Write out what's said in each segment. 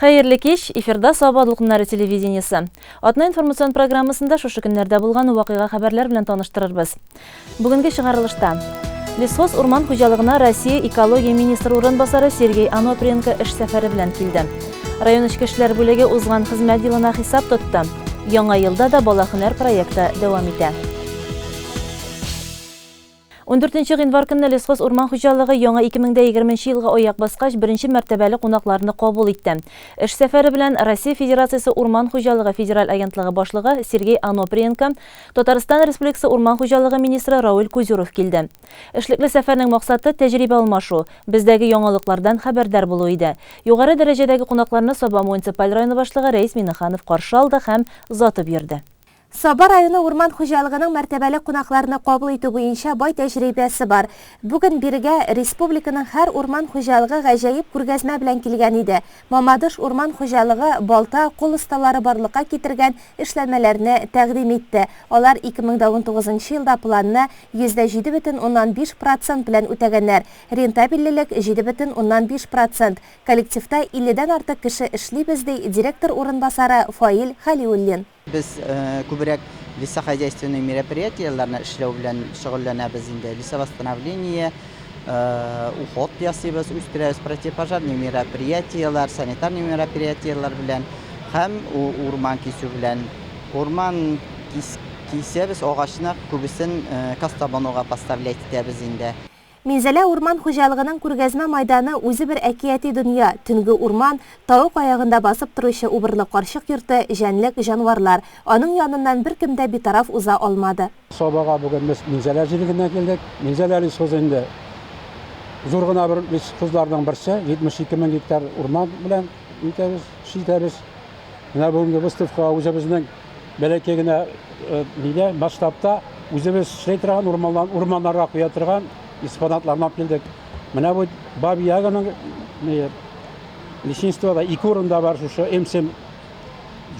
Хәерле кич, эфирда Саба дулкыннары телевидениесе. Атна информацион программасында шушы көннәрдә булган вакыйга хәбәрләр белән таныштырырбыз. Бүгенге чыгарылышта Лесхоз урман хуҗалыгына Россия экология министры урынбасары Сергей Аноприенко эш сәфәре белән килде. Район эчке эшләр бүлеге узган хезмәт елына хисап тотты. Яңа елда да Бала һөнәр проекты дәвам итә. 14 гыйнвар көнне Лесхоз урман хуҗалыгы яңа 2020 нче елга аяк баскач беренче мәртәбәле кунакларны кабул итте. Эш сәфәре белән Россия Федерациясе Урман хуҗалыгы федераль агентлыгы башлыгы Сергей Аноприенко, Татарстан Республикасы урман хуҗалыгы министры Равил Кузюров килде. Эшлекле сәфәрнең максаты, тәҗрибә алмашу, бездәге яңалыклардан хәбәрдар булу иде. Югары дәрәҗәдәге кунакларны Саба муниципаль районы башлыгы Рәис Миннеханов каршы алды һәм озатып йөрде. Саба районы урман хуҗалыгының мәртәбәле кунакларны кабул итү буенча бай тәҗрибәсе бар. Бүген бирегә республиканың һәр урман хуҗалыгы гаҗәеп күргәзмә белән килгән иде. Мамадыш урман хуҗалыгы балта, кул осталары барлыкка китергән эшләнмәләрне тәкъдим итте. Алар 2019 нчы елда планны 7,5 процент белән үтәгәннәр. Рентабельлелек 7,5 процент. Коллективта 50 дән артык кеше эшлибез, ди директор урынбасары Фаил Хәлиуллин. Без күбрәк лесохозяйственный мероприятиеләрне эшләү белән шөгыльләнәбез инде. Лесовосстановление, уход ясыйбыз, үстерәбез, противопожарный мероприятиеләр, санитарный мероприятиеләр белән һәм урман кисү белән. Урман кисәбез, агачны күбесен Кастабонуга поставлять итәбез инде. Минзәлә урман хуҗалыгының күргәзмә майданы үзе бер әкияти дөнья, төнге урман, тавык аягында басып торучы убырлы карчык йорты, җәнлек, җанварлар. Аның яныннан беркем дә битараф уза алмады. Сабага бүген без Минзәлә җирлегеннән килдек. Минзәлә лесхозы инде зур гына бер лесхозларның берсе, 72 мең гектар урман белән итәбез, эш итәбез. Менә бүгенге выставкага үзебезнең бәләкәй генә нидә, масштабта үзебез эшли торган урманнар, урманнарга куя торган экспонатларны алып килдек. Менә бу Баби Яганың лесничествода ике урында бар шушы МСМ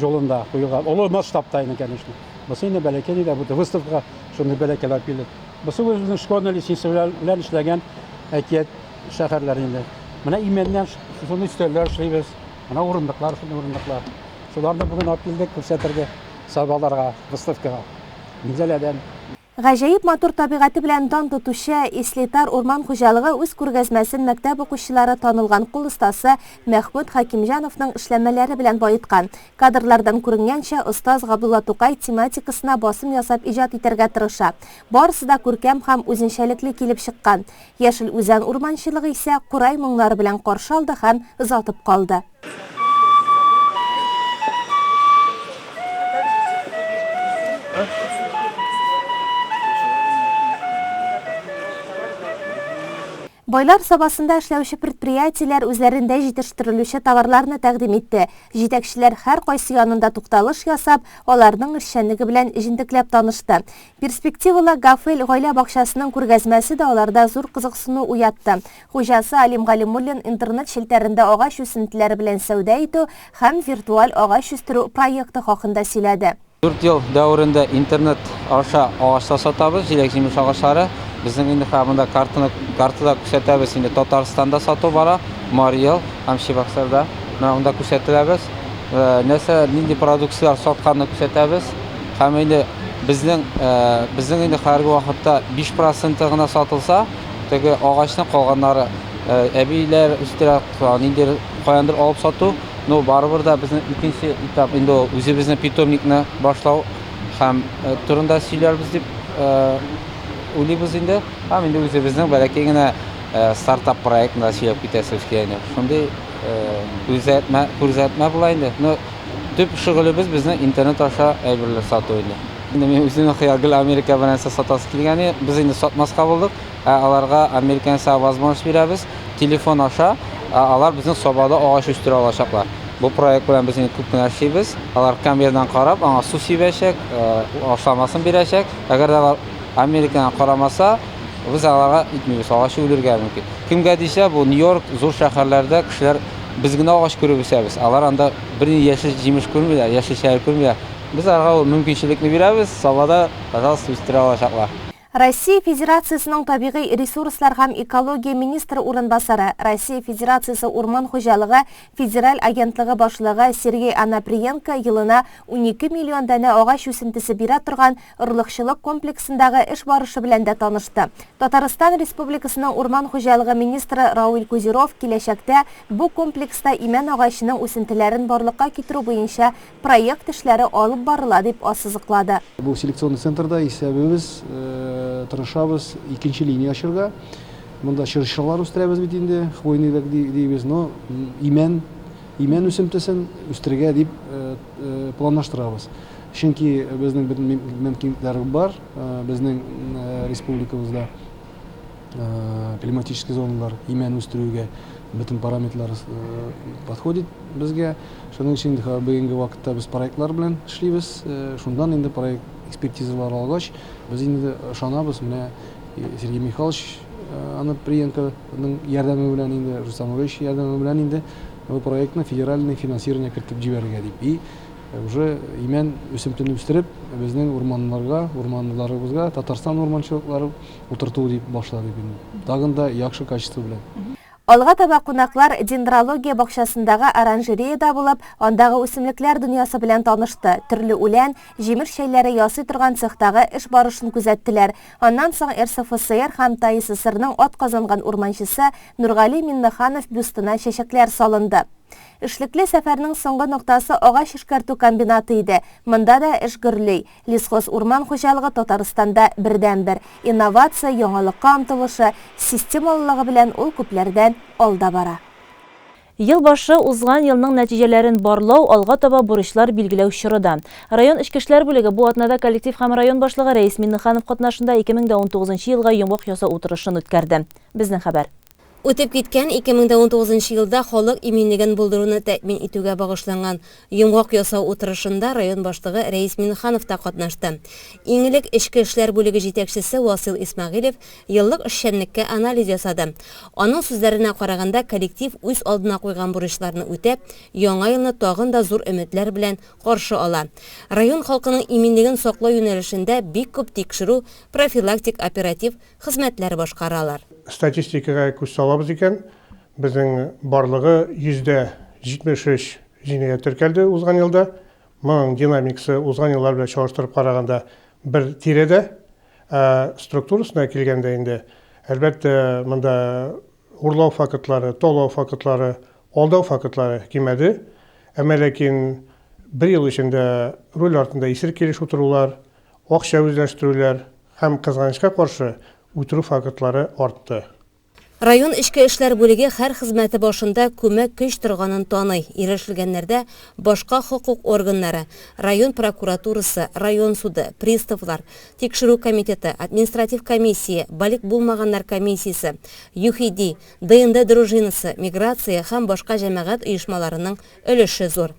юлында куелган. Олы масштабта инде, конечно. Бусы инде бәләкәй нидә, бу выставкага шундый бәләкәйләр алып килдек. Бусы үзебезнең школьный лесничество белән эшләгән әкият шәһәрләре инде. Менә имәннән шундый өстәлләр эшлибез. Менә урындыклар, шундый урындыклар. Шуларны бүген алып килдек күрсәтергә сабаларга, выставкага. Минзәләдән. Гаҗәеп матур табигате белән дан тотучы Ислитар урман хуҗалыгы үз күргәзмәсен мәктәп укучылары танылган кул остасы Мәхмүт Хәкимҗановның эшләнмәләре белән баеткан. Кадрлардан күренгәнчә, остаз Габдулла Тукай тематикасына басым ясап иҗат итәргә тырыша. Барысы да күркәм һәм үзенчәлекле килеп чыккан. Яшел Үзән урманчылыгы исә курай моңнары белән каршы алды һәм озатып калды. Байлар Сабасында эшләүче предприятиеләр үзләрендә җитештерелүче товарларны тәкъдим итте. Җитәкчеләр һәркайсы янында тукталыш ясап, аларның эшчәнлеге белән җентекләп танышты. Перспективалы Гафель гаилә бакчасының күргәзмәсе дә аларда зур кызыксыну уятты. Хуҗасы Алим Галимуллин интернет челтәрендә агач үсентеләре белән сәүдә итү һәм виртуаль агач үстерү проекты хакында сөйләде. Дүрт ел дәверендә интернет аша агачлар сатабыз, җиләк-җимеш агачлары. Безнең инде хәзер монда картаны, картада күрсәтәбез, инде Татарстанда сату бара, Марий Эл һәм Чебоксарда. Менә монда күрсәтеләбез. Нәрсә, нинди продукцияләр сатканны күрсәтәбез. Һәм инде безнең, безнең инде хәзерге вакытта 5 проценты гына сатылса, Теге агачның калганнары әбиләр үстерә, ниндидер каяндыр алып сату. Но барыбер да безнең икенче этап инде ул үзебезнең питомникны башлау һәм турында сөйләрбез дип уйлыйбыз инде. Һәм инде үзебезнең бәләкәй генә стартап проектын да сөйләп китәсебез килә инде. Шундый күрсәтмә, күрсәтмә була инде. Но төп шөгылебез безнең интернет аша әйберләр сату инде. Инде мин үземнең хыял гел Америка белән нәрсә сатасы килгән иде. Без инде сатмаска булдык. Ә аларга американецларга возможность бирәбез. Телефон аша алар безнең Сабада агач үстерә алачаклар. Бу проект белән без инде күп кенә эшлибез. Алар конвейердан карап, аңа су сибәчәк, ашламасын бирәчәк. Әгәр дә алар Американы карамаса, без аларга итмибез, агач үлергә мөмкин. Кемгә дисә, бу Нью-Йорк, зур шәһәрләрдә кешеләр без генә агач күреп үсәбез. Алар анда бернинди яшел җимеш күрмиләр, яшел чәй күрмиләр. Без аларга ул мөмкинчелекне бирәбез, Сабада, пожалуйста, үстерә алачаклар. Россия Федерациясенең табигый ресурслар һәм экология министры урынбасары, Россия Федерациясе Урман хуҗалыгы федераль агентлыгы башлыгы Сергей Анаприенко елына 12 миллион данә агач үсентесе бирә торган орлыкчылык комплексындагы эш барышы белән дә танышты. Татарстан Республикасының урман хуҗалыгы министры Равил Кузеров киләчәктә бу комплекста имән агачының үсентеләрен барлыкка китерү буенча проект эшләре алып барыла, дип ассызыклады. Бу селекционный центрда исәбебез, тырышабыз икенче линия ачырга. Монда чыршылар үстерәбез бит инде, хвойныйлар дибез, но имән, имән үсемтесен үстерергә дип планлаштырабыз. Чөнки безнең бөтен мөмкинлекләр бар, безнең республикабызда климатический зоналар имән үстерүгә бөтен параметрлар подходит безгә. Шуның өчен инде бүгенге вакытта без проектлар белән эшлибез. Шуннан инде проект экспертизалар алгач, без инде ышанабыз, менә Сергей Михайлович Анаприенконың ярдәме белән инде, Рустам Нурович ярдәме белән инде бу проектны федеральный финансирование кертеп җибәрергә дип. И уже имән үсемтене үстереп, безнең урманнарга, урманнарыбызга Татарстан урманчылыклары утырту дип башладык инде. Тагын да яхшы качество белән. Алга таба кунаклар дендрология бакчасындагы оранжереяда булып, андагы үсемлекләр дөньясы белән танышты, төрле үлән, җимеш чәйләре ясый торган цехтагы эш барышын күзәттеләр. Аннан соң РСФСР һәм ТАИССРның атказанган урманчысы Нургали Миннеханов бюстына чәчәкләр салынды. Эшлекле сәфәрнең соңгы ноктасы агач эшкәртү комбинаты иде. Монда да эш гөрли. Лесхоз урман хуҗалыгы Татарстанда бердәнбер. Инновация, яңалыкка омтылышы, системалылыгы белән ул күпләрдән алда бара. Ел башы, узган елның нәтиҗәләрен барлау, алга таба бурычлар билгеләү чоры да. Район эчке эшләр бүлеге бу атнада коллектив һәм район башлыгы Рәис Миннеханов катнашында 2019 елга йомгак ясау утырышын үткәрде. Безнең хәбәр. Үтеп киткән 2019 нчы елда халык иминлеген булдыруны тәэмин итүгә багышланган йомгак ясау утырышында район башлыгы Рәис Минханов та катнашты. Иң элек эчке эшләр бүлеге җитәкчесе Васил Исмәгыйлев еллык эшчәнлеккә анализ ясады. Аның сүзләренә караганда, коллектив үз алдына куйган бурычларны үтәп, яңа елны тагын да зур өметләр белән каршы ала. Район халкының иминлеген саклау юнәлешендә бик күп тикшерү, профилактик, оператив хезмәтләр башкаралар. Статистикага күз салабыз икән, безнең барлыгы 73% җинаять теркәлде узган елда. Моның динамикасы узган еллар белән чагыштырып караганда бер тирәдә. Ә структурасына килгәндә инде, әлбәттә, монда урлау фактлары, талау фактлары, алдау фактлары кимәде. Әмма ләкин бер ел эчендә руль артында исерек килеш утырулар, акча үзләштерүләр һәм, кызганычка каршы, үтерү фактлары артты. Район эчке эшләр бүлеге һәр хезмәте башында күмәк көч торганын таный. Ирешелгәннәрдә башка хокук органнары, район прокуратурасы, район суды, приставлар, тикшерү комитеты, административ комиссия, балигъ булмаганнар комиссиясе, ЮХИДИ, ДНД дружинасы, миграция һәм башка җәмәгать оешмаларының өлеше зур.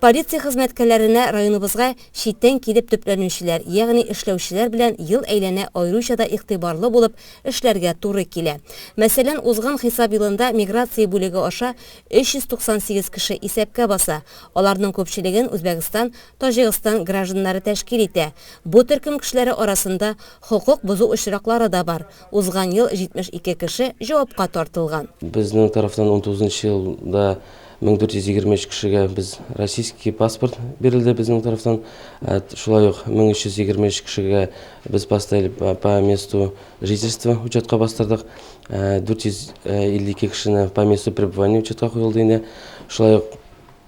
Полиция хезмәткәрләренә районыбызга читтән килеп төпләнүчеләр, ягъни эшләүчеләр белән ел әйләнә аеруча да игътибарлы булып эшләргә туры килә. Мәсәлән, узган хисап елында миграция бүлеге аша 398 кеше исәпкә баса. Аларның күпчелеген Үзбәкстан, Таҗикстан гражданнары тәшкил итә. Бу төркем кешеләре арасында хокук бозу очраклары да бар. Узган ел 72 кеше җавапка тартылган. Безнең тарафтан унтугызынчы елда 1423 кешегә без российский паспорт бирелде безнең тарафтан. Шулай ук 1323 кешегә без поставили по месту жительства учетка бастырдык. 452 кешене по месту пребывания учетка куелды инде. Шулай ук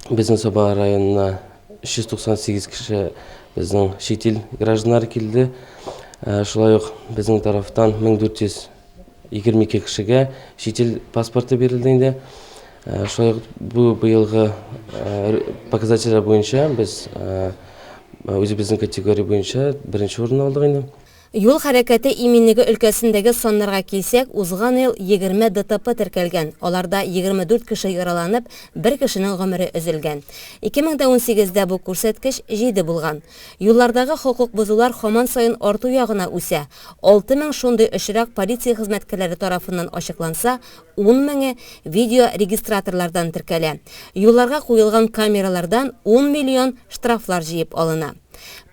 безнең Саба районына 398 кеше безнең чит ил гражданнары килде. Шулай ук безнең тарафтан 1422 кешегә чит ил паспорты бирелде инде. Шулай ук бу быелгы показательләр буенча без үзебезнең категория буенча беренче урын алдык инде. Юл хәрәкәте иминлеге өлкәсендәге саннарга килсәк, узган ел 20 ДТП теркәлгән, аларда 24 кеше яраланып, бер кешенең гомере өзелгән. 2018 дә бу күрсәткеч җиде булган. Юллардагы хокук бозулар һаман саен арту ягына үсә. 6000 шундый очрак полиция хезмәткәрләре тарафыннан ачыкланса, ун меңе видеорегистраторлардан теркәлә. Юлларга куелган камералардан ун миллион штрафлар җыеп алына.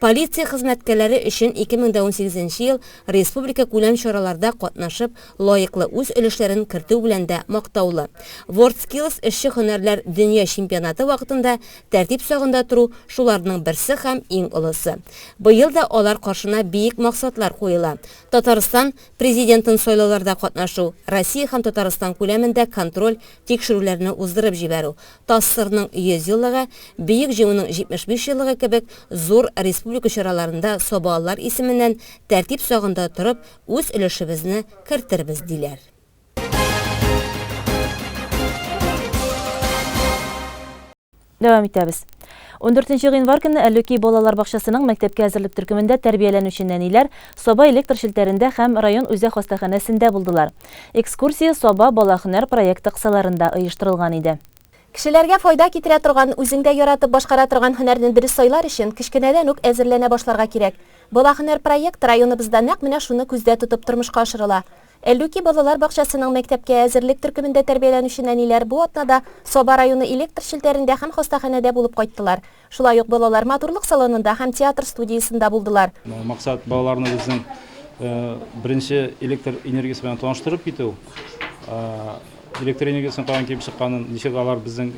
Полиция хезмәткәрләре өчен 2018 нче ел республика күләм чараларда катнашып, лаеклы үз өлешләрен кертү белән дә мактаулы. WorldSkills эшче һөнәрләр дөнья чемпионаты вакытында тәртип сагында тору шуларның берсе һәм иң олысы. Быел да алар каршына биек максатлар куела. Татарстан Президентын сайлауларда катнашу, Россия һәм Татарстан күләмендә контроль тикшерүләрне уздырып җибәрү, ТАССРның 100 еллыгы, Бөек Җиңүнең 75 еллыгы кебек зур республика чараларында сабаалар исеменнән тәртип сагында торып, үз өлешебезне кертербез, диләр. Дәвам итәбез. 14 гыйнвар көнне Әллүки балалар бакчасының мәктәпкә әзерлек төркемендә тәрбияләнүче нәниләр Саба электр челтәрендә һәм район үзәк хастаханәсендә булдылар. Экскурсия Саба бала һөнәр проекты кысаларында оештырылган иде. Кешеләргә файда китерә торган, үзең дә яратып башкара торган һөнәрне дөрес сайлар өчен, кечкенәдән үк әзерләнә башларга кирәк. Бала һөнәр проекты районыбызда нәкъ менә шуны күздә тотып тормышка ашырыла. Әллүки балалар бакчасының мәктәпкә әзерлек төркемендә тәрбияләнүче нәниләр бу атнада Саба районы электр челтәрендә һәм хастаханәдә булып кайттылар. Шулай ук балалар матурлык салонында һәм театр студиясендә булдылар. Максат, балаларны безнең беренче электр энергиясе белән таныштырып китү. Электр энергиясенең каян килеп чыкканын, ничек алар безнең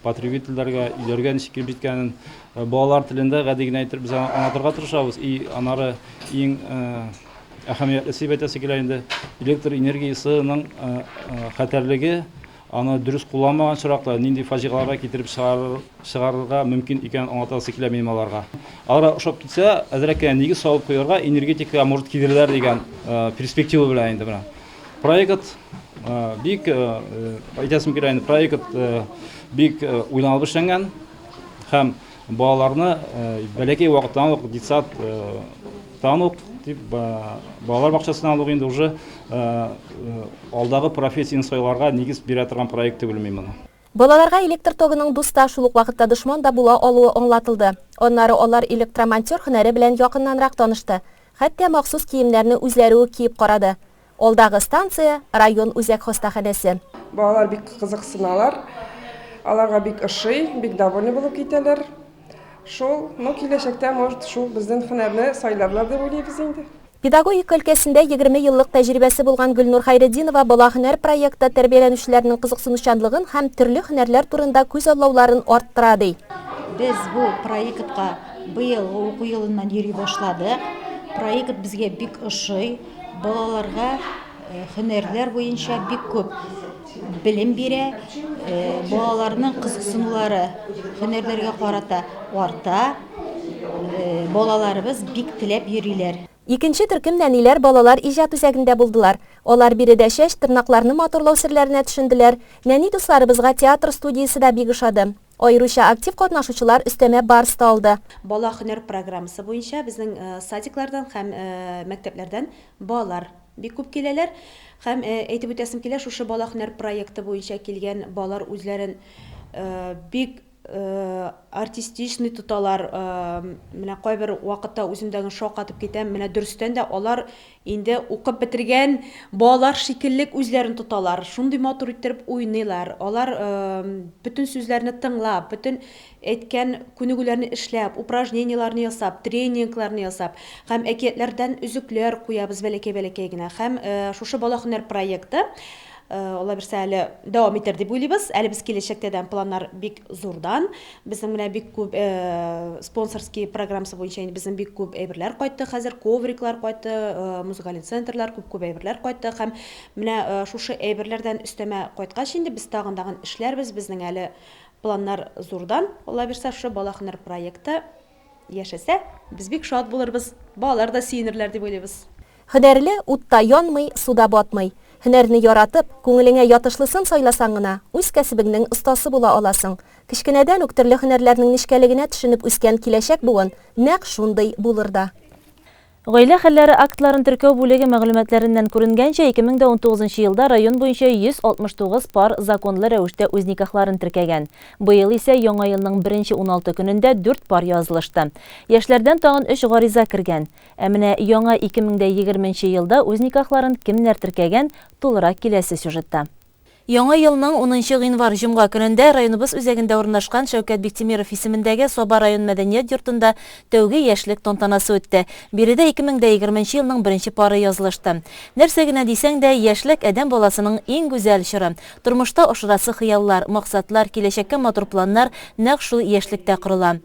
потребительләргә, өйләргә ничек килеп җиткәнен балалар телендә гади генә итеп без аңлатырга тырышабыз. И аннары иң Әһәмиятлесе дип әйтәсе килә инде, электр энергиясенең хәтәрлеге, аны дөрес кулланмаган очракта нинди фаҗигаларга китереп чыгарырга мөмкин икәнен аңлатасы килә минем аларга. Аларга ошап китсә, әзрәк кенә нигез салып куярга, энергетикага может килерләр дигән перспектива белән инде менә. Проект бик, әйтәсем килә инде, проект бик уйланып эшләнгән һәм балаларны бәләкәй вакыттан ук детсад Тан ук дип балалар бакчасыннан ук инде уже алдагы профессияне сайларга нигез бирә торган проект дип уйлыйм мин моны. Балаларга электр тогының дус та, шул ук вакытта дошман да була алуы аңлатылды. Аннары алар электромонтер һөнәре белән якыннанрак танышты. Хәтта махсус киемнәрне үзләре үк киеп карады. Алдагы станция, район үзәк хастаханәсе. Балалар бик кызыксыналар, аларга бик ошый, бик довольны булып китәләр. Шул, ну киләчәктә, может, шул безнең һөнәрне сайларлар дип уйлыйбыз инде. Педагогика өлкәсендә 20 еллык тәҗрибәсе булган Гөлнур Хәйретдинова Бала һөнәр проекты тәрбияләнүчеләрнең кызыксынучанлыгын һәм төрле һөнәрләр турында күзаллауларын арттыра, ди. Без бу проектка быелгы уку елыннан йөри башладык. Проект безгә бик ошый. Балаларга һөнәрләр буенча бик күп белем бирә, балаларның кызыксынулары һөнәрләргә карата арта, балаларыбыз бик теләп йөриләр. Икенче төркем нәниләр балалар иҗат үзәгендә булдылар. Алар биредә чәч, тырнакларны матурлау серләренә төшенделәр. Нәни дусларыбызга театр студиясе дә бик ошады. Аеруча актив катнашучылар өстәмә барс та алды. Бала һөнәр программасы буенча безнең садиклардан һәм мәктәпләрдән балалар бик күп киләләр. Һәм әйтеп үтәсем килә, шушы Бала һөнәр проекты буенча килгән балалар үзләрен бик артистичный тоталар. Менә кайбер вакытта үзем дә шаккатып китәм. Менә дөрестән дә алар Инде укып бетергән балалар шикеллек үзләрен тоталар, шундый матур иттереп уйныйлар. Алар бөтен сүзләрне тыңлап, бөтен әйткән күнегүләрне эшләп, упражнениеләрне ясап, тренингларны ясап һәм әкиятләрдән өзекләр куябыз бәләкәй-бәләкәй генә. Һәм шушы Бала һөнәр проекты Алла бирсә, әле дәвам итәр дип уйлыйбыз. Әле без киләчәктә дә планнар бик зурдан. Безнең менә бик күп спонсорский программасы буенча инде безнең бик күп әйберләр кайтты хәзер, ковриклар кайтты, музыкальный центрлар, күп-күп әйберләр кайтты. Һәм менә шушы әйберләрдән өстәмә кайткач инде без тагын тагын эшләрбез. Безнең әле планнар зурдан. Алла бирсә, шушы Бала һөнәр проекты яшәсә, без бик шат булырбыз, балалар да сөенерләр дип уйлыйбыз. Һөнәрле утта янмый, суда батмый. Һөнәрне яратып, күңелеңә ятышлысын сайласаң гына, үз кәсебеңнең остасы була аласың. Кечкенәдән үк төрле һөнәрләрнең нечкәлегенә төшенеп үскән киләчәк буын нәкъ шундый булыр да. Гаилә хәлләре актларын теркәү бүлеге мәгълүматларыннан күренгәнчә, 2019 елда район буенча 169 пар законлы рәвештә үз никахларын теркәгән. Быел исә яңа елның беренче 16 көнендә дүрт пар язылышты. Яшьләрдән тагын өч гариза кергән. Ә менә яңа 2020 нче елда үз никахларын кемнәр теркәгән, тулырак киләсе сюжетта. Яңа елның унынчы гыйнвар җомга көнендә районыбыз үзәгендә урнашкан Шәүкәт Биктимиров исемендәге Саба район мәдәният йортында тәүге яшьлек тантанасы үтте. Биредә 2020 нче елның беренче пары язылышты. Нәрсә генә дисәң дә, яшьлек, адәм баласының иң гүзәл чоры. Тормышта ашырасы хыяллар, максатлар, киләчәккә матур планнар нәкъ шул яшьлектә корыла.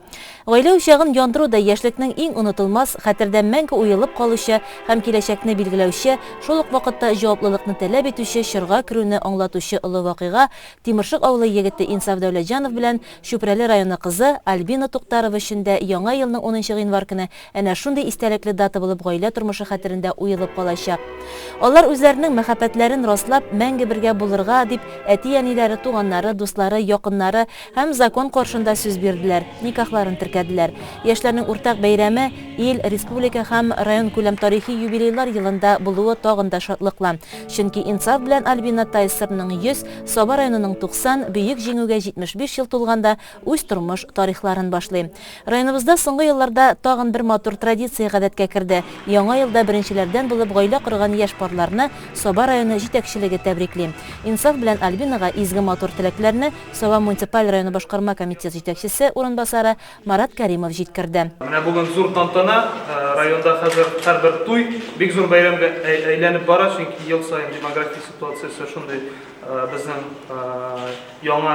Гаилә учагын яндыру да яшьлекнең иң онытылмас, хәтердә мәңге уелып калучы һәм киләчәкне билгеләүче, шул ук вакытта җаваплылыкны таләп итүче чорга керүне аңлатучы олы вакыйга Тимершык авылы егете Инсаф Дәүләтҗанов белән Чүпрәле районы кызы Альбина Туктарова өчен дә Яңа елның унынчы гыйнвар көне әнә шундый истәлекле дата булып гаилә тормышы хәтерендә уелып калачак. Алар үзләренең мәхәббәтләрен раслап, мәңге бергә булырга дип әти-әниләре, туганнары, дуслары, якыннары һәм закон каршында сүз бирделәр, никахларын теркәделәр. Яшьләрнең уртак бәйрәме ил, республика һәм районкүләм тарихи юбилейлар елында булуы тагын да шатлыклы. Чөнки Инсаф белән Альбина ТАССРның 100, Саба районының 90, Бөек Җиңүгә 75 ел тулганда үз тормыш тарихларын башлый. Районыбызда соңгы елларда тагын бер матур традиция гадәткә керде, Яңа елда беренчеләрдән булып гаилә корган яшь парларны Саба районы җитәкчелеге тәбрикли. Инсаф белән Альбинага изге матур теләкләрне Саба муниципаль районы башкарма комитет җитәкчесе урынбасары Марат Кәримов җиткерде. Менә бүген зур тантана, районда хәзер һәрбер туй бик зур бәйрәмгә әйләнеп бара, чөнки ел саен демография ситуациясе шундый безнең яңа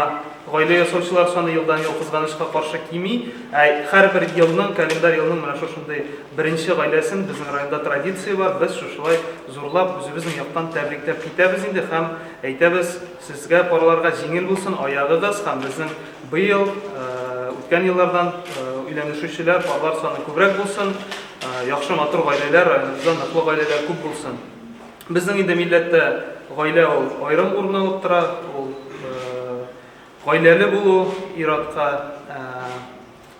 гаилә ясаучылар саны елдан-ел кызганычка каршы кими. Ә һәрбер елның, календарь елның менә шушындый беренче гаиләсен безнең районда традиция бар, без шушылай зурлап үзебезнең яктан тәбрикләп китәбез инде һәм әйтәбез, Сезгә парларга җиңел булсын аягыгыз һәм безнең быел, үткән еллардан өйләнешүчеләр, парлар саны күбрәк булсын, яхшы матур гаиләләр, районыбызда ныклы гаиләләр күп булсын. Безнең инде милләттә гаилә ул аерым урын алып тора, ул гаиләле булу, ир-атка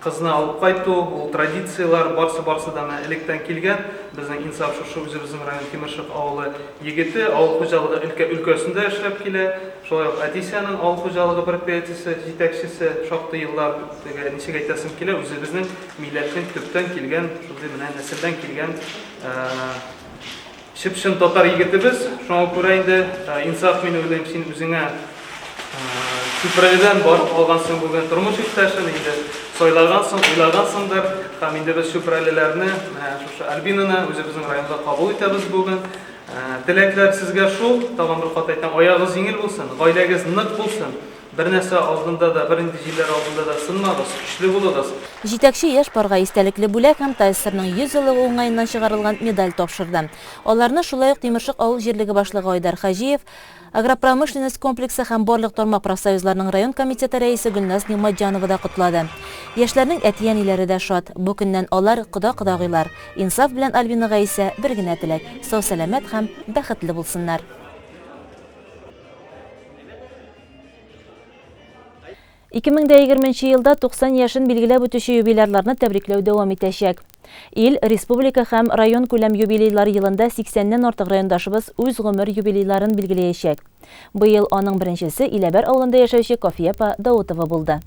Кызны алып кайту, ул традицияләр, барсы-барсы да менә электән килгән. Безнең Инсаф шушы үзебезнең район Тимершык авылы егете, авыл хуҗалыгы өлкә өлкәсендә эшләп килә. Шулай ук әтисе аның авыл хуҗалыгы предприятиесе җитәкчесе шактый еллар. Теге, ничек әйтәсем килә, үзебезнең милләтнең төптән килгән, шундый менә нәселдән килгән Чып-чын татар егетебез, шуңа күрә инде, Инсаф, мин уйлыйм, син үзеңә Чүпрәледән барып алгансың бүген тормыш иптәшен, инде сайлагансың, уйлагансыңдыр. Һәм инде без чүпрәлеләрне, менә шушы Альбинаны үзебезнең районда кабул итәбез бүген. Теләкләр сезгә шул, тагын бер кат әйтәм, аягыгыз җиңел булсын, гаиләгез нык булсын. Бернәрсә алдында да, бернинди җилләр алдында да сынмагыз, көчле булыгыз. Җитәкче яшь парга истәлекле бүләк һәм ТАССРның 100 еллыгы уңаеннан чыгарылган медаль тапшырды. Аларны шулай ук Тимершык авыл җирлеге башлыгы Айдар Хаҗиев, агропромышленность комплексы һәм барлык тармак профсоюзларының район комитеты рәисе Гөлназ Нигъмәтҗанова да котлады. Яшьләрнең әти-әниләре дә шат, бу көннән алар кода-кодагыйлар. Инсаф белән Альбинага исә бер генә теләк, сау-сәламәт һәм бәхетле булсыннар. 2020 нче елда 90 яшен билгеләп үтүче юбилярларны тәбрикләү дәвам итәчәк. Ил, республика һәм районкүләм юбилейлар елында 80 нән артык райондашыбыз үз гомер юбилейларын билгеләячәк. Быел аның беренчесе Иләбәр авылында яшәүче Кафия апа Даутова булды.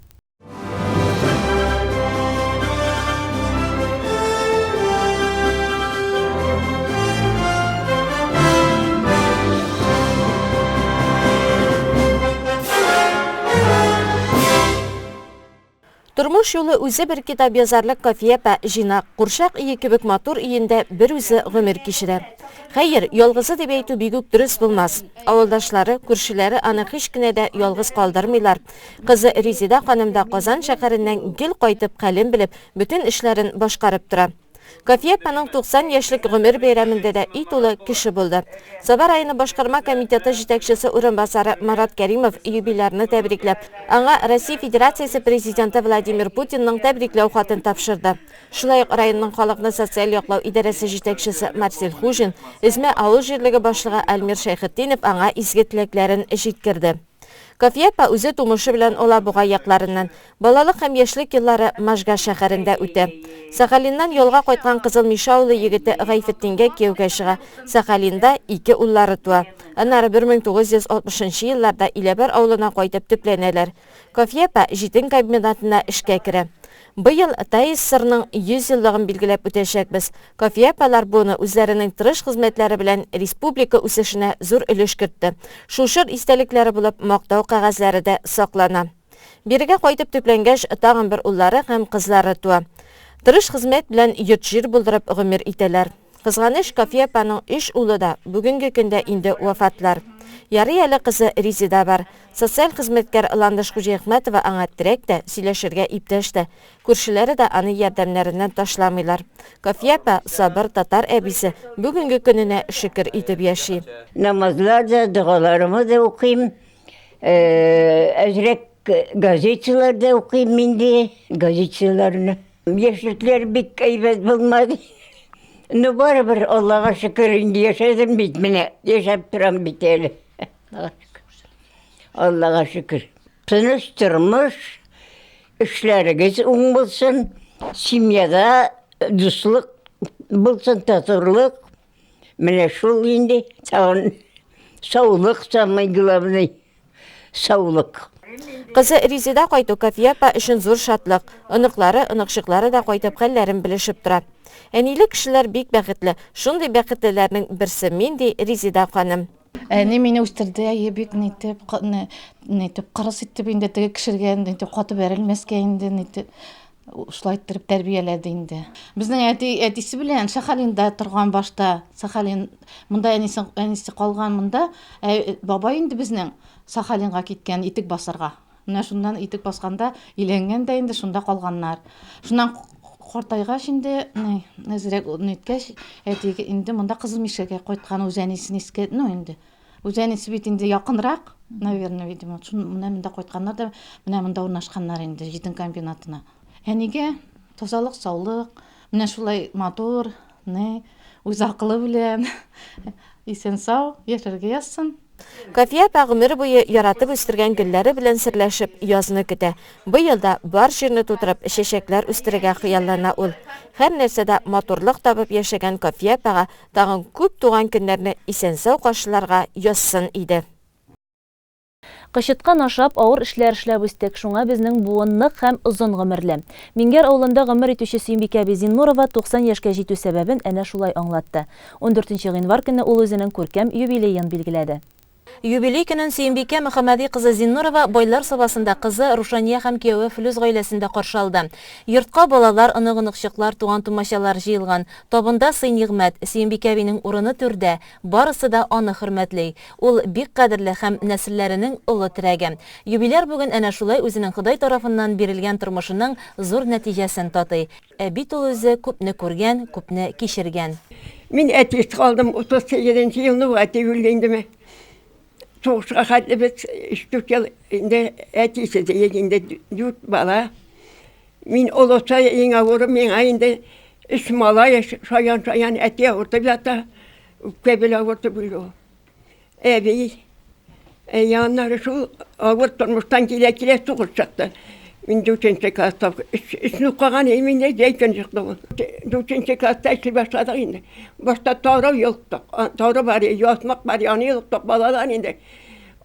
Тормыш юлы үзе бер китап язарлык Кафия апа җыйнак, курчак өе кебек матур өендә бер үзе гомер кичерә. Хәер, ялгызы дип әйтү бигүк дөрес булмас. Авылдашлары, күршеләре аны һич кенә дә ялгыз калдырмыйлар. Кызы Резеда ханым да Казан шәһәреннән гел кайтып, хәлен белеп, бөтен эшләрен башкарып тора. Кафия апаның 90 яшьлек гомер бәйрәмендә дә өй тулы кеше булды. Саба районы башкарма комитеты җитәкчесе урынбасары Марат Кәримов юбилярны тәбрикләп, аңа Россия Федерациясе Президенты Владимир Путинның тәбрикләү хатын тапшырды. Шулай ук районның халыкны социаль яклау идарәсе җитәкчесе Марсель Хуҗин, Эзмә авыл җирлеге башлыгы Альмир Шәйхетдинов аңа изге теләкләрен җиткерде. Кафия апа үзе тумышы белән Алабуга якларыннан. Балалык һәм яшьлек еллары Можга шәһәрендә үтә. Сахалиннан ялга кайткан Кызыл Мишә авылы егете Гайфетдингә кияүгә чыга. Сахалинда ике уллары туа. Аннары 1960 нчы елларда Иләбәр авылына кайтып төпләнәләр. Кафия апа җитен комбинатына эшкә керә. Быел ТАССРның 100 еллыгын билгеләп үтәчәкбез. Кафия апалар буыны үзләренең тырыш хезмәтләре белән республика үсешенә зур өлеш кертте. Шул чор истәлекләре булып мактау кәгазьләре дә саклана. Бирегә кайтып төпләнгәч, тагын бер уллары һәм кызлары туа. Тырыш хезмәт белән йорт-җир булдырып гомер итәләр. Кызганыч, Кафия апаның өч улы да бүгенге көндә инде вафатлар. Ярый әле кызы Резеда бар. Социаль хезмәткәр Ландыш Хуҗиәхмәтова аңа терәк тә, сөйләшергә иптәш тә. Күршеләре дә аны ярдәмнәреннән ташламыйлар. Кафия апа, сабыр татар әбисе, бүгенге көненә шөкер итеп яши. Намазлар да, догаларымы да укыйм. Әзрәк газеталар да укыйм инде, газеталарны. Яшьлекләр бик әйбәт булмады. Ну, барыбер, Аллага шөкер, инде яшәдем бит менә, яшәп торам бит әле. Аллага шөкер. Тыныч тормыш, эшләрегез уң булсын, семьяда дуслык булсын, татулык. Менә шул инде, тагын саулык самый главный. Саулык. Кызы Резеда кайту Кафия апа өчен зур шатлык. Оныклары, оныкчыклары да кайтып хәлләрен белешеп тора. Әниле кешеләр бик бәхетле. Шундый бәхетлеләрнең берсе мин, ди Резеда ханым. Әни мине үстерде, әйе, бик нитеп, нитеп, кырыс итеп инде теге кешергә, нитеп, каты бәрелмәскә инде, нитеп, шулай иттереп тәрбияләде инде. Безнең әти, әтисе белән Сахалинда торган башта, Сахалин, монда әнисе, әнисе калган монда, ә бабай инде безнең Сахалинга киткән итек басарга. Менә шуннан итек басканда өйләнгән дә инде шунда калганнар. Шуннан картайгач инде, әзрәк ниткәч, әти инде монда Кызыл Мишәгә кайткан үз әнисен искә, ну инде. Үз әнисе бит инде якынрак, наверное, видимо. Шун менә монда кайтканнар да, менә монда урнашканнар инде җитен комбинатына. Әнигә тазалык, саулык, менә шулай матур, не, үз акылы белән исән-сау яшәргә язсын. Кафия апа гомер буе яратып үстергән гөлләре белән серләшеп, язны көтә. Быел да бар җирне тутырып, чәчәкләр үстерергә хыяллана ул. Һәр нәрсәдә матурлык табып яшәгән Кафия апага тагын күп туган көннәрне исән-сау каршыларга язсын иде. Кычыткан ашап, авыр эшләр эшләп үстек, шуңа безнең буын нык һәм озын гомерле. Миңгәр авылында гомер итүче Сөембикә әби Зиннурова 90 яшькә җитү сәбәбен әнә шулай аңлатты. Ундүртенче гыйнвар көнне ул үзенең күркәм юбилеен билгеләде. Юбилей көнен Сөембикә Мөхәммәди кызы Зиннурова Байлар Сабасында кызы Рушания һәм кияве Флүз гаиләсендә каршы алды. Йортка балалар, онык-оныкчыклар, туган-тумачалар җыелган. Табында сый-нигъмәт, Сөембикә әбинең урыны түрдә, барысы да аны хөрмәтли. Ул бик кадерле һәм нәселләренең олы терәге. Юбиляр бүген әнә шулай үзенең Ходай тарафыннан бирелгән тормышының зур нәтиҗәсен татый. Ә бит ул үзе күпне күргән, күпне кичергән. Мин әтисез калдым, 38 нче елны ук әти үлде инде ме. Сугышка хәтле без өч-дүрт ел инде әтисез идек инде, дүрт бала. Мин олысы, иң авыры миңа инде өч малай, шаян-шаян әти авыртып ята, үпкә белән авыртып үлде ул. Әби, әй, аннары шул авыр тормыштан килә-килә сугыш чыкты. Мин дүртенче класста, өчне укыган идем инде, җәй көне чыкты ул. Дүртенче класста эшли башладык инде. Башта тары йолктык, тары бар, ясмык бар, аны йолктык, балалар инде.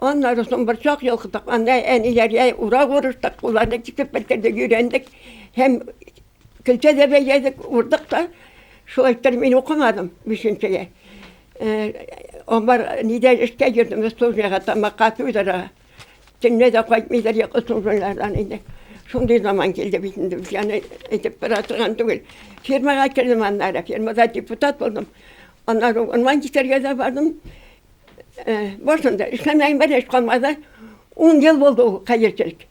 Аннары соң борчак йолктык, анда әниләргә урак урыштык, кулларны кисеп бетердек, өйрәндек. Һәм Көлтә дә бәйләдек, урдык та. Шулай иттереп мин укымадым бишенчегә. Амбар нидә эшкә йөрдем, службага тамакка туйдыра. Төнлә дә кайтмыйдыр йокы службалардан инде. Шундый заман килде бит инде, без аны әйтеп тора торган түгел. Фирмага кердем аннары, фирмада депутат булдым. Аннары урман кисәргә дә бардым. Башында эшләмәгән бер эш калмады. Ун ел булды ул хәерчелек.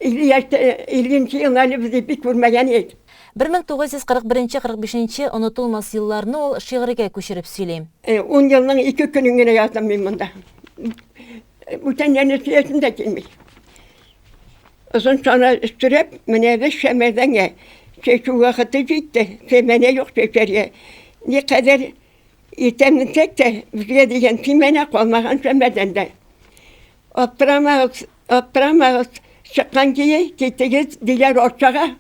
50 яшьтә, 50 нче елны әле без бик күрмәгән идек. 1941 45 нче онытылмас елларны ул шигырьгә күчереп сөйли. Ун елның ике көнен генә яздым мин монда. Бүтәннәрне сөясем дә килми. Озын чана өстерәп, менәбез Шәмәрдәнгә. Чәчү вакыты җитте, сәмәнә юк чәчәргә. Никадәр иртә менсәк тә, безгә дигән симәнә калмаган Шәмәрдәндә. Аптырамагыз, аптырамагыз, чыккан көе китегез, диләр Арчага.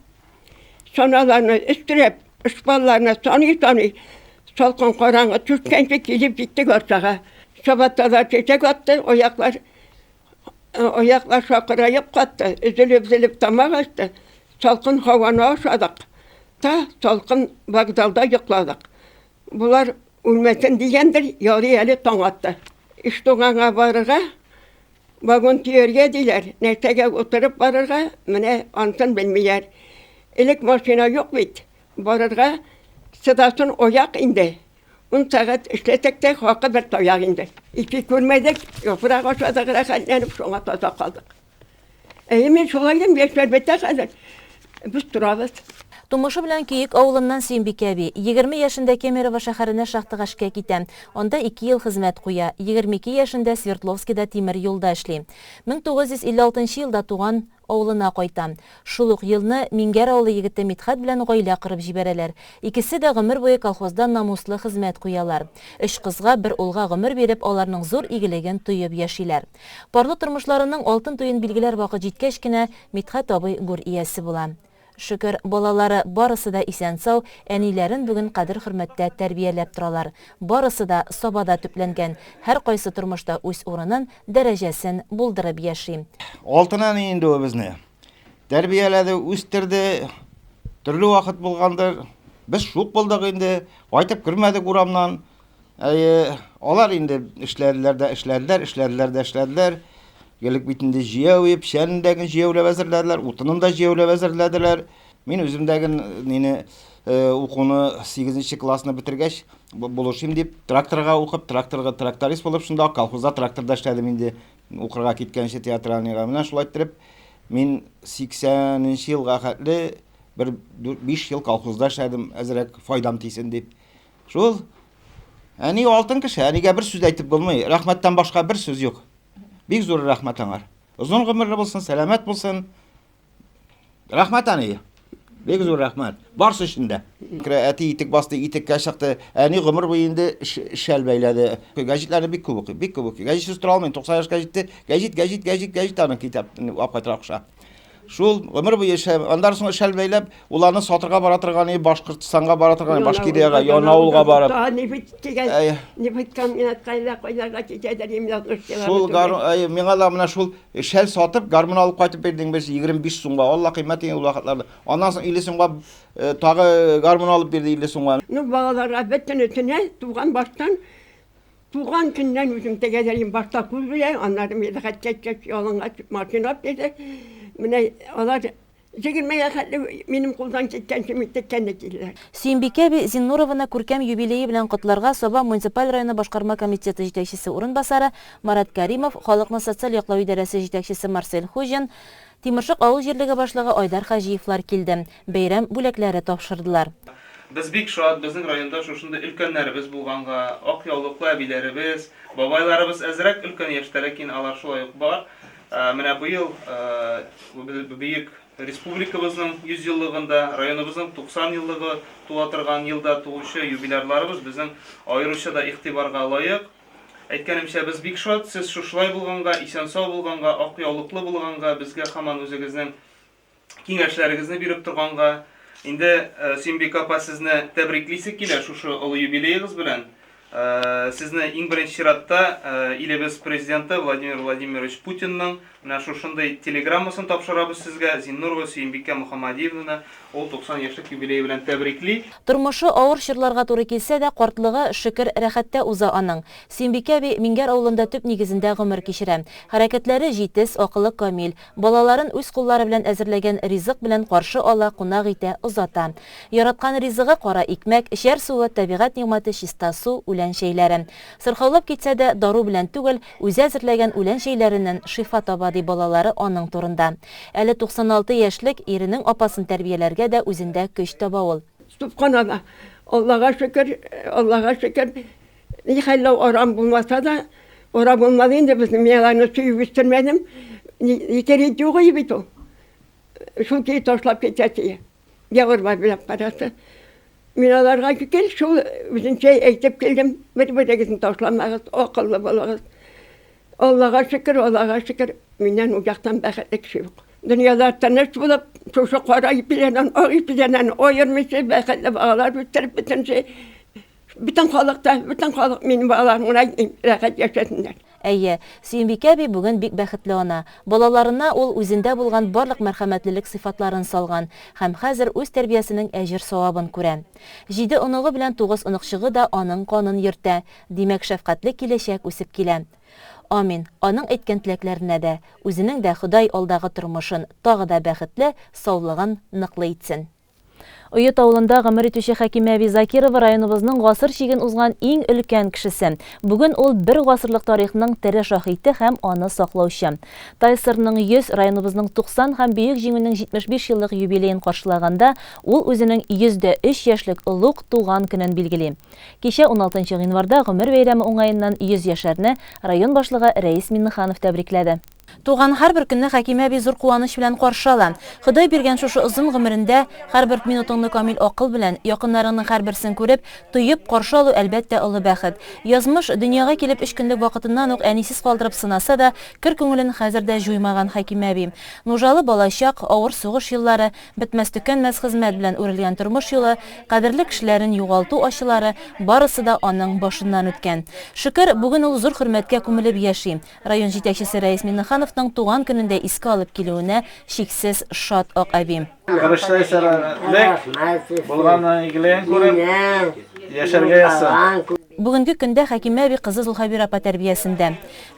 Чаналарны өстерәп, шпалларны саный-саный, салкын караңгы төшкәнче килеп җиттек Арчага. Чабаталар чәчәк атты, аяклар аяклар шакыраеп катты, өзелеп-өзелеп тамак ачты. Салкын һаваны ашадык та, салкын вокзалда йокладык. Болар үлмәсен дигәндер, ярый әле таң атты. Иштуганга барырга, вагон төяргә диләр, нәрсәгә утырып барырга, менә анысын белмиләр. Элек машина юк бит, барырга чыдасын аяк инде. Ун сәгать эшләсәк тә, хакы бер таяк инде. Ипи күрмәдек, яфрак ашадык рәхәтләнеп, шуңа таза калдык. Әйе, мин шулай дим, яшьләр бетә хәзер. Без торабыз. Тумышы белән Көек авылыннан Сөембикә әби. 20 яшендә Кемерово шәһәренә шахтага эшкә китә. Анда ике ел хезмәт куя. 22 яшендә Свердловскида тимер юлда эшли. 1956 елда туган авылына кайта. Шул ук елны Миңгәр авылы егете Мидхәт белән гаилә корып җибәрәләр. Икесе дә гомер буе колхозда намуслы хезмәт куялар. Өч кызга, бер улга гомер биреп, аларның зур игелеген тоеп яшиләр. Парлы тормышларының алтын туен билгеләр вакыт җиткәч кенә, Мидхәт абый гүр иясе була. Шөкер, балалары барысы да исән-сау, әниләрен бүген кадер-хөрмәттә тәрбияләп торалар. Барысы да Сабада төпләнгән, һәркайсы тормышта үз урынын, дәрәҗәсен булдырып яши. Алтын әни инде ул безне. Тәрбияләде, үстерде. Төрле вакыт булгандыр. Без шук булдык инде. Кайтып кермәдек урамнан. Әйе, алар инде эшләделәр дә эшләделәр, эшләделәр дә эшләделәр. Элек бит инде җияү, печәнен дә җияүләп әзерләделәр, утынын да җияүләп әзерләделәр. Мин үзем дә нине укуны 8 классны бетергәч, булышыйм дип, тракторга укып, тракторга тракторист булып, шунда колхозда тракторда эшләдем инде, укырга киткәнче театральныйга. Менә шулай иттереп, мин 80 елга хәтле бер 5 ел колхозда эшләдем, әзрәк файдам тисен дип. Шул. Әни алтын кеше, әнигә бер сүз әйтеп булмый. Рәхмәттән башка бер сүз юк. Бик зур рәхмәт аңар. Озын гомерле булсын, сәламәт булсын. Рәхмәт әни. Бик зур рәхмәт. Барсы өчен дә. Әти итек басты, итеккә чыкты. Әни гомер буе инде шәл бәйләде. Гәҗитләрне бик күп укый, бик күп укый. Гәҗитсез тора алмыйм, 90 яшькә җитте. Гәҗит, гәҗит, гәҗит, гәҗит аның китап алып кайтырга куша. Шул гомер буе эшләп, аннан соң шәл бәйләп, ул аны сатырга бара торган иде, Башкортстанга бара торган, Башкириягә, Янаулга барып. Нефть дигән, нефть комбинатка әллә кайларга китәдер, именно Шул әйе, миңа да менә шул шәл сатып, гармун алып кайтып бирдең без 25 сумга. Алла кыйммәт ул вакытларда. Аннан соң 50 сумга тагы гармун алып бирде 50 сумга. Ну, балаларга бөтенесенә туган баштан Туган көннән үзем тәгәрәлим, башта күз белән, аннары Мидхәткә әйткәч, ялангач машина алып бирде. Менә алар җегермегә хәтле минем кулдан киткәнче мин теккәнне килделәр. Сөембикә әби Зиннурованы күркәм юбилее белән котларга Саба муниципаль районы башкарма комитеты җитәкчесе урынбасары Марат Кәримов, халыкны социаль яклау идарәсе җитәкчесе Марсель Хуҗин, Тимершык авыл җирлеге башлыгы Айдар Хаҗиевлар килде, бәйрәм бүләкләре тапшырдылар. Без бик шат, безнең районда шушындый өлкәннәребез булганга, ак яулыклы әбиләребез, бабайларыбыз әзрәк өлкән яшьтә, ләкин алар шулай ук бар. Менә быел бөек республикабызның 100 еллыгында, районыбызның 90 еллыгы туа торган елда туучы юбилярларыбыз безнең аеруча да игътибарга лаек. Әйткәнемчә, без бик шат, сез шушылай булганга, исән-сау булганга, ак яулыклы булганга, безгә һаман үзегезнең киңәшләрегезне биреп торганга. Инде, Сөембикә апа, сезне тәбриклисе килә шушы олы юбилеегыз белән. Сезне иң беренче чиратта илебез Президенты Владимир Владимирович Путинның менә шушындый телеграммасын тапшырабыз сезгә, Зиннурова Сөембикә Мөхәммәдиевнаны ул 90 яшьлек юбилее белән тәбрикли. Тормышы авыр чорларга туры килсә дә, картлыгы, шөкер, рәхәттә уза аның. Сөембикә әби Миңгәр авылында төп нигезендә гомер кичерә. Хәрәкәтләре җитез, акылы камил. Балаларын үз куллары белән әзерләгән ризык белән каршы ала, кунак итә, озата. Яраткан ризыгы, кара икмәк, эчәр суы, табигать нигъмәте чиста су, үлән чәйләре. Сырхаулап китсә дә, дару белән түгел, үзе әзерләгән үлән чәйләреннән шифа таба, ди балалары аның турында. Әле 96 яшьлек иренең апасын тәрбияләргә дә үзендә көч таба ул. Субханалла, Аллага шөкер, Аллага шөкер, Нихәлләү арам булмаса да, ара булмады инде безнең, мин аларны сөеп үстермәдем. Ике рет юк иде бит ул. Шул көе ташлап китәсе. Ягырбай белән карасы. Мин аларга гел шул үзенчә әйтеп килдем, бер-берегезне ташламагыз, акыллы булыгыз. Аллага шөкер, Аллага шөкер, миннән ул яктан бәхетле кеше юк. Дөньяда тыныч булып, шушы кара ипиләрдән, ак ипиләрдән аермыйча, бәхетле балалар үстереп бөтенесе Бөтен халык та, бөтен халык минем балаларым гына әйтмим, рәхәт яшәсеннәр. Әйе, Сөембикә әби бүген бик бәхетле ана. Балаларына ул үзендә булган барлык мәрхәмәтлелек сыйфатларын салган һәм хәзер үз тәрбиясенең әҗер-савабын күрә. Җиде оныгы белән тугыз оныкчыгы да аның канын йөртә, димәк, шәфкатьле киләчәк үсеп килә. Амин, аның әйткән теләкләренә дә, үзенең дә Ходай алдагы тормышын тагы да бәхетле, саулыгын ныклы итсен. Оет авылында гомер итүче Хәкимә әби Закирова районыбызның гасыр чиген узган иң өлкән кешесе. Бүген ул бер гасырлык тарихның тере шаһите һәм аны саклаучы. ТАССРның 100, районыбызның 90 һәм Бөек Җиңүнең 75 еллык юбилеен каршылаганда ул үзенең 103 яшьлек олуг туган көнен билгели. Кичә, уналтынчы гыйнварда гомер бәйрәме уңаеннан йөзьяшәрне район башлыгы Рәис Миннеханов тәбрикләде. Туган һәрбер көнне Хәкимә әби зур куаныч белән каршы ала. Ходай биргән шушы озын гомерендә һәрбер минутыңны камил акыл белән, якыннарыңның һәрберсен күреп, тоеп каршы алу, әлбәттә, олы бәхет. Язмыш, дөньяга килеп өч көнлек вакытыннан ук әнисез калдырып сынаса да, кер күңелен хәзер дә җуймаган Хәкимә әби. Нужалы балачак, авыр сугыш еллары, Бетмәс-төкәнмәс хезмәт белән үрелгән тормыш юлы, кадерле кешеләрен югалту ачылары, барысы да аның башыннан үткән. Шөкер, бүген ул зур хөрмәткә күмелеп яши. Район җитәкчесе Рәис Миңнехановның туган көнен дә искә алып килүенә чиксез шат ак әби. Тырыштай сәламәтлек, булганның игелеген күреп, яшәргә язсын. Бүгенге көндә Хәкимә әби кызы Зулхәбирә апа тәрбиясендә.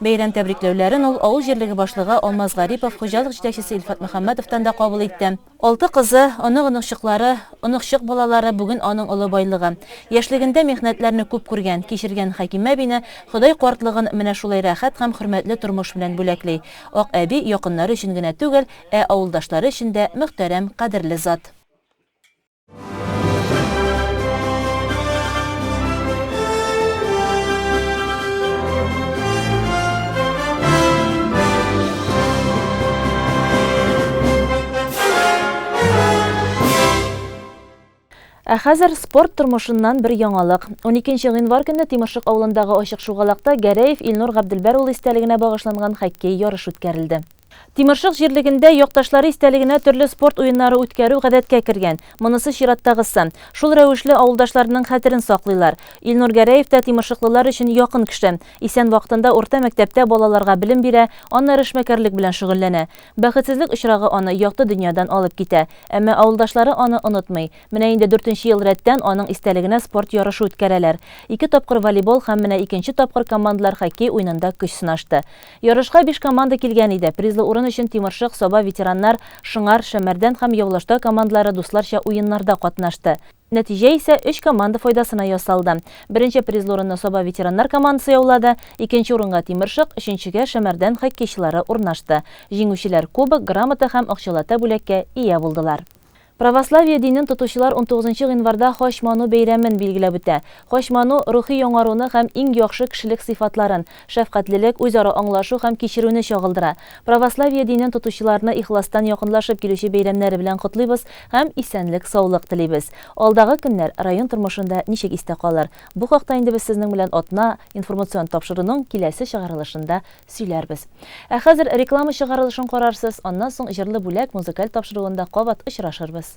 Бәйрәм тәбрикләүләрен ул авыл җирлеге башлыгы Алмаз Гарипов, хуҗалык җитәкчесе Илфат Мөхәммәтовтан да кабул итте. Алты кызы, онык-оныкчыклары, оныкчык балалары бүген аның олы байлыгы. Яшьлегендә михнәтләрне күп күргән, кичергән Хәкимә әбине Ходай картлыгын менә шулай рәхәт һәм хөрмәтле тормыш белән бүләкли. Ак әби якыннары өчен генә түгел, ә авылдашлары өчен дә мөхтәрәм, кадерле зат. Ә хәзер спорт тормышыннан бер яңалык. 12 гыйнвар көнне Тимершык авылындагы ачык шугалакта Гәрәев Илнур Габделбәр улы истәлегенә багышланган хоккей ярышы үткәрелде. Тимершык җирлегендә якташлары истәлегенә төрле спорт уеннары үткәрү гадәткә кергән. Монысы чираттагысы. Шул рәвешле авылдашларының хәтерен саклыйлар. Илнур Гәрәев тә тимершыклылар өчен якын кеше. Исән вакытында урта мәктәптә балаларга белем бирә, аннары эшмәкәрлек белән шөгыльләнә. Бәхетсезлек очрагы аны якты дөньядан алып китә. Әмма авылдашлары аны онытмый. Менә инде дүртенче ел рәттән аның истәлегенә спорт ярышы үткәрәләр. Ике тапкыр волейбол һәм менә икенче тапкыр командалар хоккей уенында көч сынашты. Ярышка биш команда килгән иде. Призлы урын өчен Тимершык, Саба, Ветераннар, Шыңар, Шәмәрдән һәм Явлаштау командалары дусларча уеннарда катнашты. Нәтиҗә исә өч команда файдасына ясалды. Беренче призлы урынны Саба ветераннар командасы яулады, икенче урынга Тимершык, өченчегә Шәмәрдән хоккейчылары урнашты. Җиңүчеләр кубок, грамота һәм акчалата бүләккә ия булдылар. Православие динен тотучылар унтугызынчы гыйнварда Хач ману бәйрәмен билгеләп үтә. Хач ману, рухи яңаруны һәм иң яхшы кешелек сыйфатларын, шәфкатьлелек, үзара аңлашу һәм кичерүне чагылдыра. Православие динен тотучыларны ихластан якынлашып килүче бәйрәмнәре белән котлыйбыз һәм исәнлек-саулык телибез. Алдагы көннәр район тормышында ничек истә калыр? Бу хакта инде без сезнең белән атна информацион тапшыруның киләсе чыгарылышында сөйләрбез. Ә хәзер реклама чыгарылышын карарсыз, аннан соң Җырлы бүләк музыкаль тапшыруында кабат очрашырбыз.